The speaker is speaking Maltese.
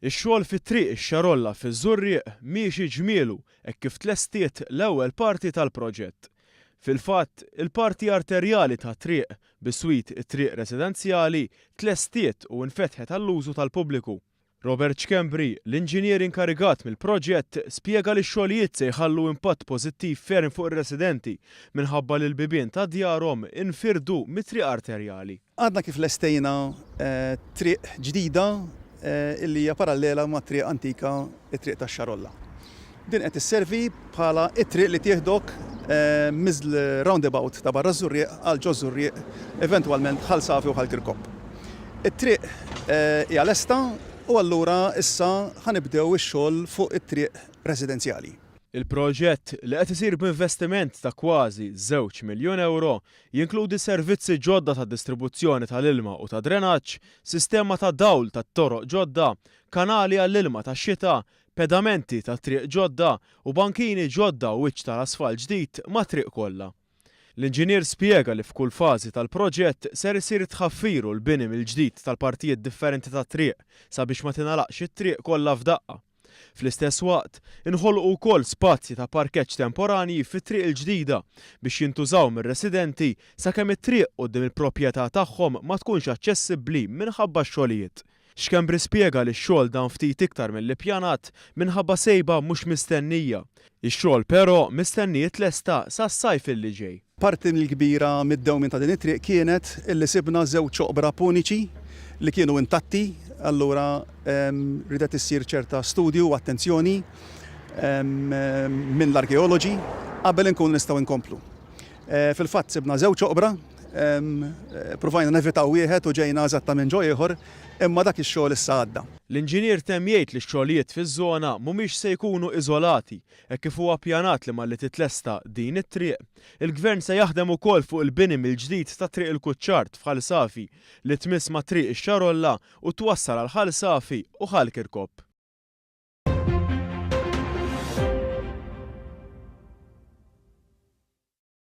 Ix-xogħol fi Triq ix-Xarolla fiż-Żurrieq miexi ġmielu hekk kif tlestiet l-ewwel parti tal-proġett. Fil-fatt, il-parti arterjali tat-triq, biswit it-triq residenzjali, tlestiet u infetħet għall-użu tal-pubbliku. Robert Schembri, l-inġinier inkarigat mill-proġett, spjega li x-xogħlijiet se jħallu impatt pożittiv ferm fuq ir-residenti minħabba li l-bibien ta' djarhom infirdu mit-triq arterjali. Għadna kif lestejna triq ġdida li hija parallela mat-triq antika, it-triq tax-Xarolla. Din qed isservi bħala t-triq li tieħdok mill-roundabout ta' barra ż-Żurrieq għal ġoż-Żurrieq, eventwalment Ħal Safi u Ħal Kirkop. It-triq hija lesta u allura issa ħa nibdew ix-xogħol fuq it-triq residenzjali. Il-proġett, li qed isir b'investiment ta' kważi żewġ miljun ewro, jinkludi servizzi ġodda ta' distribuzzjoni tal-ilma u ta' drenaġġ, sistema ta' dawl tat-toroq ġodda, kanali għall-ilma tax-xita, pedamenti tat-triq ġodda u bankini ġodda u wiċċ tal-asfalt ġdid mat-triq kollha. L-inġinier spjega li f'kull fażi tal-proġett ser isir it-tħaffir u l-bini mill-ġdid tal-partijiet differenti tat-triq sabiex ma tingħalaqx it-triq kollha f'daqqa. Fl-istess waqt, inħolqu wkoll spazji ta' parkeġġ temporanji fit-triq il-ġdida biex jintużaw mir-residenti sakemm it-triq quddiem il-proprjetà tagħhom ma tkunx aċċessibbli minħabba x-xogħlijiet. Schembri spjega li x-xogħol dam ftit iktar milli ppjanat minħabba sejba mhux mistennija. Ix-xogħol però mistenni jitlesta sas-sajf illi ġej. Parti l-kbira mid-dewmien ta' din it-triq kienet illi sibna żewġ oqbra puniċi li kienu intatti, allura riedet issir ċerta studju u attenzjoni minn l-arkeoloġi qabel inkunu nistgħu nkomplu. Fil-fatt sibna żewġ oqbra, pruvajna nevitaw wieħed u ġejna eżattament ġo ieħor, imma dak ix-xogħol issa għadda. L-inġinier temm jgħid li x-xogħlijiet fiż-żona mhumiex se jkunu iżolati, hekk kif huwa ppjanat li malli titlesta din it-triq, il-Gvern se jaħdem ukoll fuq il-bini mill-ġdid ta' Triq il-Kuċċard f'Ħal Safi li tmiss ma' Triq ix-Xarolla u twassal għal Ħal Safi u Ħal Kirkop.